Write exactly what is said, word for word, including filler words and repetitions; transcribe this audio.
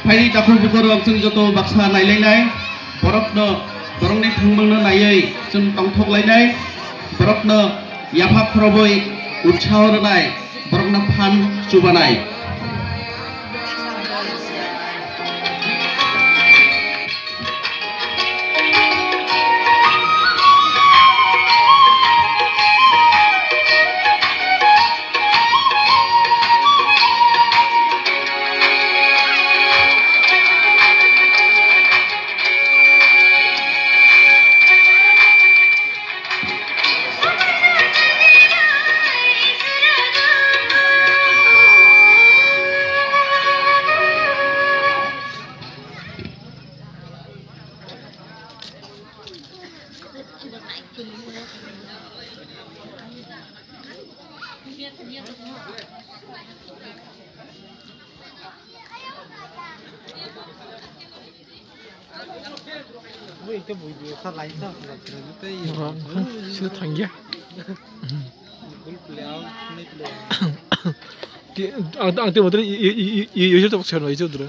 Phaidi takhuk bukhurok chwng joto baksa nailainai, borokno, borokni thangmungno naiwi chwng tongthoklainai, borokno yapha khorobwi utsaho rwnai, borokno phan chubanai. Sila thangya. Ang, ang tei motor i, i, i, i, i, i, i,